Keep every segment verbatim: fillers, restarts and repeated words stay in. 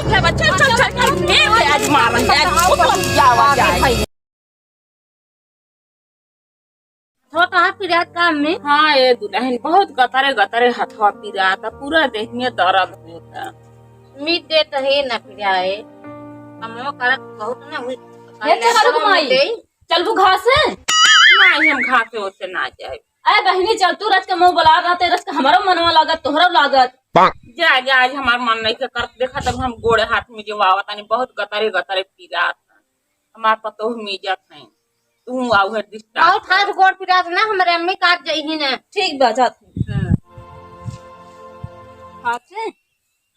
चल, चल, चल, चल, चल, ए, आज मारन जाए, आज खूब बतियावा जाए। हो, कहाँ पिरात काम में? हाँ, ए दुलहिन, बहुत गतरे गतरे हथवा पिरात, पूरा देह में दर्द होता। मीत देत है ना पिराए, कमवा करत बहुत ना हुई। ये चला रुक माई। चलबू घासे? नाही, हम घासे ओसे ना जाए। अरे बहिनी, चल तू, रच के मुँह बुला रहते, रच के हमारो मनवा लागत, तोहरो लागत। जा, जा, आज हमार मन नहीं के करत, देखा तब हम गोड़े हाथ में जो आवा तानी, बहुत गतरे गतरे पीरात। हमार पतोह मीजत हैं, तू आऊ है disturb बहुत हाथ गोड़ पिरात ना, हमारे अम्मी काट जाई ही ना। ठीक बा, जात हूँ। हाँ। हाथे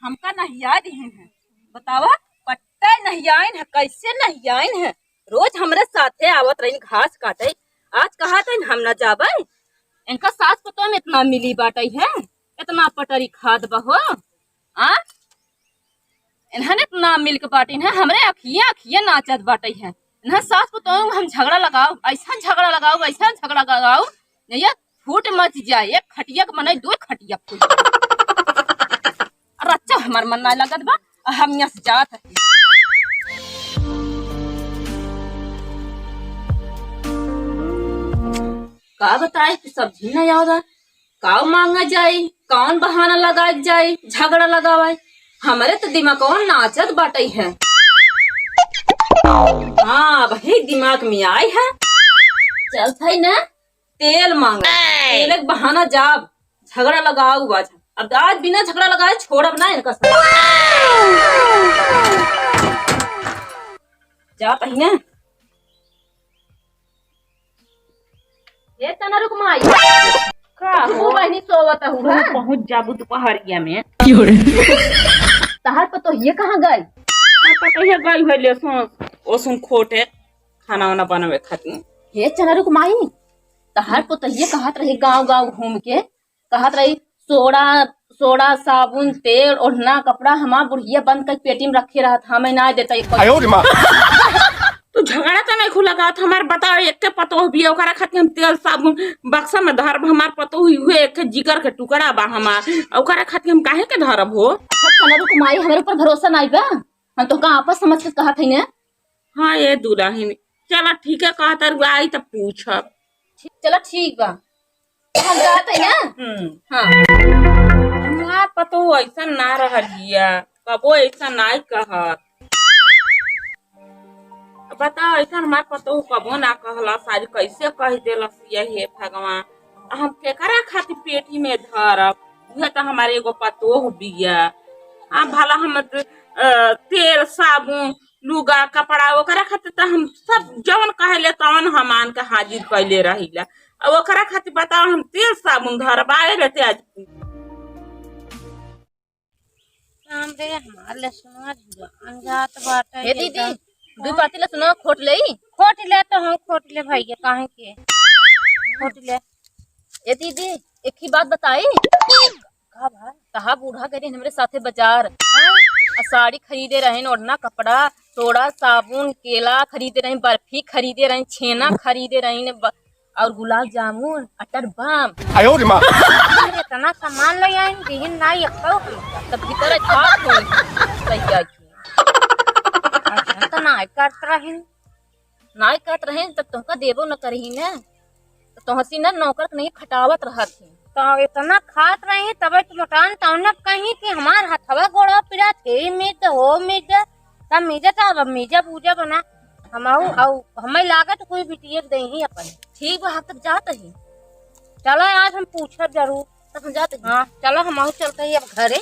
हमका नहिया दिहन है। बतावा, पट्टे नहियाइन है, कैसे नहियाइन है? रोज हमरे साथे आवत रहिन घास काटे, आज कहा तइन हम न जाबे? इनका सास पतोह में इतना मिली बाटई है, इतना पटरी खाद बहो। आ? इन्हन इतना मिल के बाटिन है, हमरे अखिया अखिया नाचत बाटई है। इन्हन सास पतोह हम झगड़ा लगाओ, ऐसा झगड़ा लगाओ, ऐसा झगड़ा लगाओ, नहीं ये फूट मच जाए, एक खटिया के बनाई, दो खटिया फूट। अरे अच्छा, हमार मन ना लगत बा, हम यहाँ से जात है। का बताए, तू सब्जी ना आवत, का मांगा जाई, कौन बहाना लगाए जाई, झगड़ा लगावे। हमरे तो दिमागवा नाचत बाटई है। हाँ, वही दिमाग में आई है। चल भाई ना, तेल मांगा, तेल के बहाना जाब, झगड़ा लगाऊ आज। अब आज बिना झगड़ा लगाए छोड़ब ना इनका साथ। जा पहिने। ये तना रुक माई। का तू हो? बहिनी सोवत हूँ, तू हाँ? पहुँच जाबू दोपहरिया में। क्यों रे? तहार पतोहिए कहाँ गई? तहार पतोहिए गई है ले सुन, ओ सुन खोटे खाना वाना बनावे खातिर। हे चना रुक माई, तहार पतोहिए कहत रही गाँव गाँव घूम के, कहत रही सोडा, सोडा, साबुन, तेल, ओढ़ना, कपड़ा हमार बुढ़िया बंद करके पेटी में रखे रहत, हमें ना देता एक आयो रे माँ। तू झगड़ा तो नहीं खुला कहत, हमार बताओ, एक के पतोह बिया, ओकरा खातिर हम तेल साबुन बक्सा में धरब, हमार पतोह हुए एक के जिगर के टुकड़ा बा हमार, ओकरा खातिर हम काहे के धरब हो? अच्छा चना रुक माई, हमारे ऊपर भरोसा नहीं बा, हम तो का आपस समझ के कहत है ना। हाँ ये दुलहिन, चला ठीक है, कहत रही आई तब पूछब। ठीक, चला ठीक बा, हम जात है ना। हम्म। हाँ। हमार पतोह ऐसा ना रहलिया, कबो ऐसा नाई कहत। बताओ, ऐसा हमार पतोह कबो ना कहलस, आज कैसे कह देलस ये, हे भगवान। हम केकरा खातिर पेटी में धरब? उहे तो हमारे एगो पतोह बिया। आ भला हम, अ, तेल, साबुन, लुगा, कपड़ा, ओकरा खातिर तो हम सब जवन कहेले तवन हम आन के हाजिर कैले रहिला। अब ओकरा खातिर बताओ, हम तेल साबुन धरबाए रहते आज। राम रे, हमार लहसुनवा जुआन जात बाटे हे दीदी, एकदम। दू पाती लहसुनवा खोट लेई? खोट ले तो हम खोट ले भैया, काहे के? खोट ले। ए दीदी, एक ही बात बताई। का भाई? तहा बूढ़ा गए रहे हमरे साथे बाजार। हाँ। आ साड़ी खरीदे रहे, ओढ़ना कपड़ा, सोडा, साबुन, केला खरीदे रहे, बर्फी खरीदे रहे, छेना खरीदे रहे, ब-, और गुलाब जामुन, अटर बम। आयो रे माँ। इतना सामान ले आइन, दिहिन ना एको हमका। तब भीतर खात होई, सैया की। ऐसा तो ना करत रहिन। नाई कहत रहे, तब तोहका देबो न करही न। तो तोहसी न नौकर के नहीं खटावत रहत ही। तो इतना खात रहे, तबे तो मोटान तौने कहीं कि हमार हथवा गोड़वा पिरात, हे मीज, हो मीज, तब मीजे तो अब मीजे बूजे बना। हम आऊ, आऊ, हमें लागत कोई बिटिया के देही अपन। ठीक बा, हम तब जात ही। चलो आज हम पूछब जरूर। तब हम जात ही। हाँ, चलो हम आऊ चलते ही अब घरे।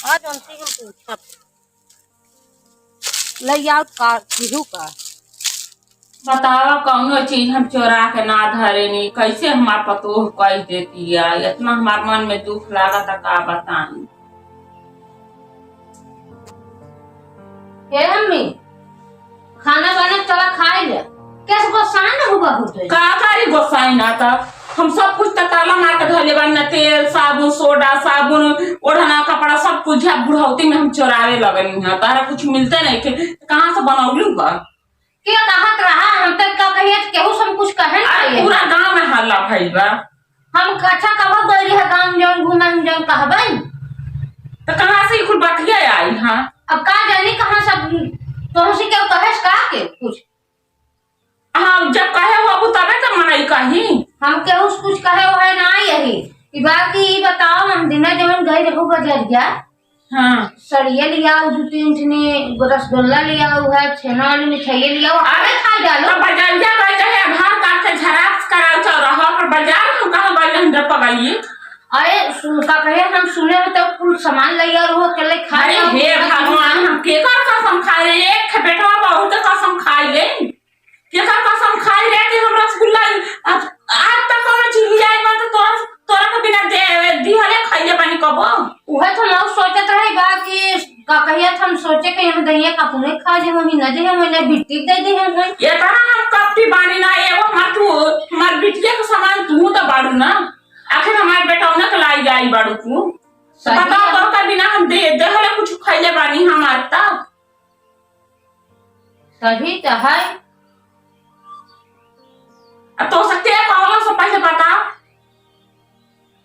आज उनसे हम पूछब। लइ आओ का, केहू का। बतावा, कौनो चीज हम चोरा के ना धरेनी, कैसे हमार पतोह कह देती है, इतना हमार मन में दुख लागत है, का बताई। हे अम्मी, खाना बना, चला खाए ले। कैसे गोसाई ना हुआ होते? का करी गोसाई ना, त हम सब कुछ त ताला मार के धले बानी ना, तेल, साबुन, सोडा, साबुन, ओढ़ना, कपड़ा, सब कुछ है बुढ़ौती में हम चोरावे लगनी है। तारा कुछ मिलते नहीं के, त कहाँ से बनौलू बा? के कहत रहा, हम तो का कहिए, केहू से हम कुछ कहे ना अरे, कहिए। पूरा गांव में हल्ला भइल बा। हम अच्छा कबो गइली है गांव में, जौन घूमे हम जौन कहबे। त कहाँ से ई कुल बतिया आई, हाँ? अब का तोहसे केहू कहेस का के कुछ? हाँ, जब कहे होबू तबे तो मनई कही। हम केहू से कुछ कहे वहे ना यही। ई बात ई बताओ, हम दिना जवन गए रहू बजरिया, हाँ। सड़िया लियाऊ, दू तीन ठनी रसगुल्ला लियाऊ है, छेना वाली मिठाइया लियाऊ, अरे, हमें खा डालो। तो बजरिया गए रहे, आधार कार्ड के xerox कराऊ चौराहा पर, बाजार में कहाँ गए रहन रे पगली? अरे, सु-, का कहे, हम सुने हैं तो कुल सामान लियाऊ हो, अकेले खा अरे, जाओ, हे भगवान, हम केकर कसम खा ले, एक ठे बेटवा बहू के कसम खाई ले। केकर कसम खाई रे कि हम रसगुल्ला आज, आज तक कौनो चीज लियाई बा तो तोरा, तोरा के बिना दे, दिहले खइले बानी कबो। उहे तो हम सोचत रही बा कि का कहिया हम सोचे कि हम दहिया का पुने खा दे, हम ना दे, हम ना बिट्टी दे दे, हम इतना हम कपटी बानी ना, एगो हमार तू, हमार बिटिया के समान तू तो बाड़ू ना। आखिर हमारे बेटौना के लाई जाई बाड़ू तू। सही बताओ, है। तोरा के बिना हम दे, देहले कुछ खइले बानी हम आज तक? सही तो है। अब तो सकते हैं, कहला से पहले बता।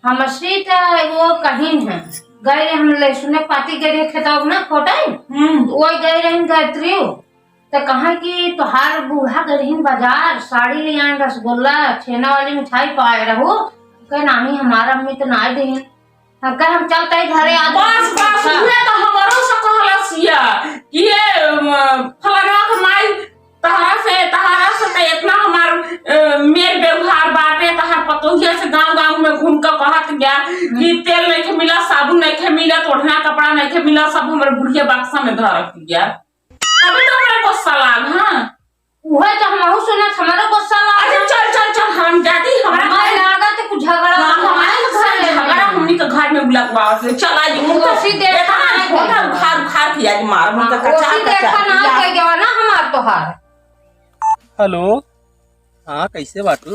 हमसे तो वो कहीं है, गए रहे हम लहसुन पाती गए रहे खेतवा में ना खोटे, हम्म। वो गए रहे गायत्री, तो कहा कि तोहार बूढ़ा गए रहे बाजार, साड़ी ले आए, रसगुल्ला, छेना वाली मिठाई पाए रहू, कहे नाही हमारा अम्मी तो ना देही। हम कहे, हम चलते ही घरे आ बस, जाते। बस, हाँ। उहे तो हमरो से कहलस या कि ये, अम, फलनवा के माई, तहरा से, तहरा से तो इतना हमार, अ, मेल व्यवहार बाटे, तहार पतोहिया से गांव गांव में घूम के कहत गया हम्म। कि तेल नइखे मिला, साबुन नइखे मिला, ओढ़ना कपड़ा नइखे मिला, सब हमरे बुढ़िया बक्सा में धरत गया। तभी तो हमरा गुस्सा लाग, हाँ। उहे तो हमहू सुनत, हमरो गुस्सा लाग। अरे चल, चल, चल, हम जाती, हमरा हमारे घर लागत है कुछ झगड़ा हाँ, हमारे हमारे घर घर में झगड़ा। हमनी के घर में लगवावत है। चल, आज उनको उसी देखा देखा ना, ना, उनका देखा। उखाड़, उखाड़ के आज मार, उनका हाँ, कचार, उसी कचार देखा ना, पिया। के गवा ना हमार तोहार। हेलो, हाँ, कैसे बाटू?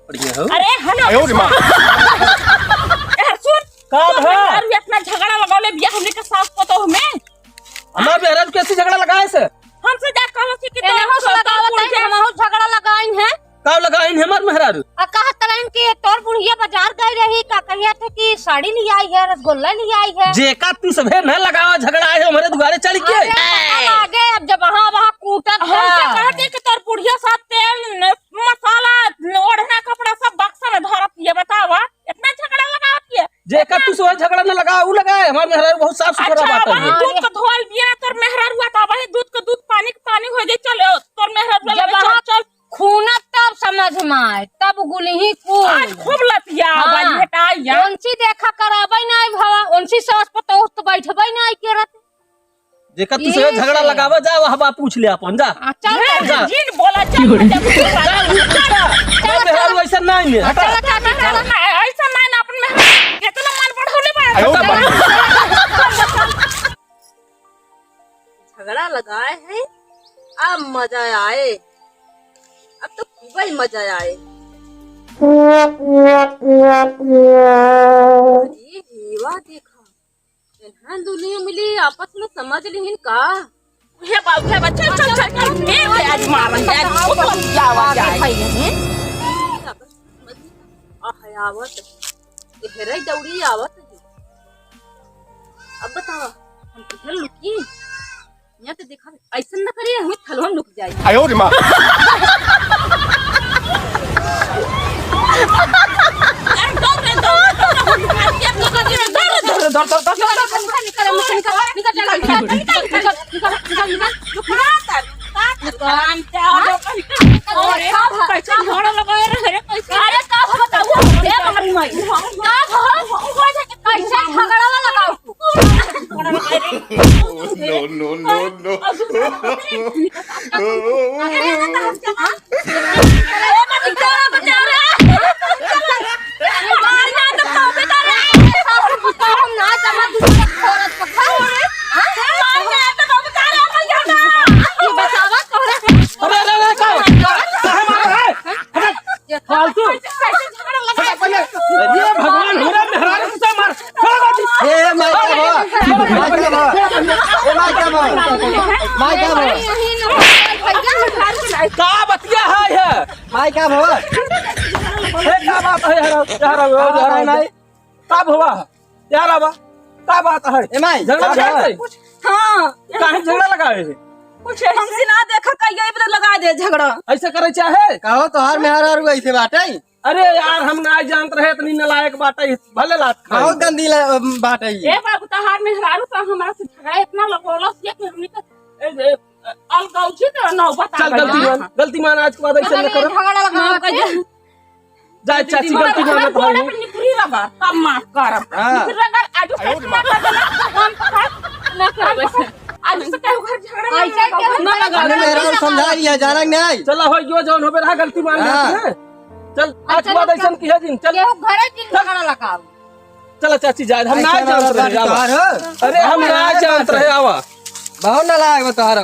बढ़िया हो? अरे, हेलो। आयो रे माँ। यार, सुन। का तोर भा? मेहरारू इतना झगड़ा लगौले बिया हमनी के सास पतोह में। हमार मेहरारू कैसे झगड़ा लगाए से? हमसे जा कहलस कि एने तोर, हो से तोर लगावत है, पुरखिया हमहू झगड़ा लगाइन है। का लगाइन है हमार मेहरारू? आ कहत रहन कि तोर बुढ़िया बाजार गई रही, का कहिया थे कि साड़ी ले आई है, रसगुल्ला ले आई है। जेका तू सभे न लगावा झगड़ा है हमरे दुआरे चढ़ के। अरे, पता लागे, अब जब वहाँ, वहाँ कूटत हमसे था। कहत है कि तोर बुढ़िया साथ तेल, न, मसाला, न, ओढ़ना कपड़ा सब बक्सा में धरत है, बतावा, इतना झगड़ा लगावत है। जेका तू सभे झगड़ा न लगावा, उ लगाए, हमार मेहरारू बहुत साफ सुथरा अच्छा, बात है। वही दूध का धोल बिया, तोर मेहरारू आता, वही दूध का दूध पानी के पानी हो जाए, चल, तोर मेहरारू जब लगे, चल, वहाँ चल। खूनत तब समझ में आए, तब गुलही कुल। आज खूब लतिया, हाँ। बन भेटाइया। उनसी देखा कराबै नाई भवा, उनसी सास पतोह तो बैठबै नाई करत। जेका तू से ये झगड़ा से। लगावा जा, वह बाप पूछ ले अपन, जा। हाँ, चल, हाँ, चल। जा। जिन बोला, चल, चल, चल, चल। चल, मेहरारू ऐसा नाई है, हटा। चल, चल, चल, चल। ऐसा नाई ना, अपन मेहरारू कितना मन बढ़ौले बा। आयो बाप। झगड़ा लगाए हैं, अब मजा आए, अब तो खूब ही मजा आए। अरे हेवा देखा, इन्हां दुनिया मिली आपस में समझ लिहिन का? हे बाबू, हे बच्चा, चल, चल, चल, चल, मैं आज मारन जाए, खूब लतियावा जाए। आ है आवत, हेरे दौड़ी आवत है। अब बतावा, हम किधर लुकी? यहाँ तो देखा, ऐसा न करिए, हमें थलवा लुक जाए। आयो रे माँ। अरे, का हो? अरे, का हो? का हो? कैसे झगड़ा वाला गाँव? No, no, no, no। अरे, अरे, अरे, का? काहे मार रहा है? फालतू। कैसे झगड़ा लगा? अरे भगवान, हमरा मेहरारू से मार। छोड़ दे। ए, ए, माई का भवा? माई का भवा? ए, माई का भवा? माई का भवा? का बतिया है ये? माई का भवा? ए, का बात है यार? यार, यार, यार, नहीं। का भवा? यार, आवा। का बात है? ए, माई, झगड़ा का लगा भवा? है? हाँ। काहे झगड़ा लगा है? कुछ हमसे ना देखा, कहिया इबे लगा दे झगड़ा। ऐसे करे चाहे? कहो, तोहार मेहरारू ऐसे बाटे? अरे यार, हम ना जानत रहे इतनी नालायक बाटे, भले लात खाए। बहुत गंदी ला-, बाटे ये। ए बाबू, तोहार मेहरारू तो हमरा से झगड़ा इतना लगौलस ये कि हमनी के, ए, ए, अलगौजी के नौबत आ चल, गइल। गलती मान, गलती मान, आज के बाद ऐसे न चल, करो। झगड़ा लगावत है। जा चाची, गलती मानत भाई। गोड़े पे निकुरी रगड़, तब माफ करब। हाँ। निकुरी रगड़, आज से माफ कर देना, हम तो खाए। ना करब ऐसे। आज से केहू घर झगड़ा ऐसे ना केहू ना लगा। हमने मेहरारू समझा लिया, जाना कि नहीं? चला, हो जो जौन होबे रहा, गलती मान हाँ। लेते हैं। चल, आज अच्छा, के बाद चल, ऐसन किहे जिन, चल। केहू घरे जिन झगड़ा लगाओ। चला चाची, जाए, हम ना ऐसा जानत वाला रहे, आवा। तोहार हो? अरे, हम ना जानत रहे, आवा। बहुत नालायक बा तोहार।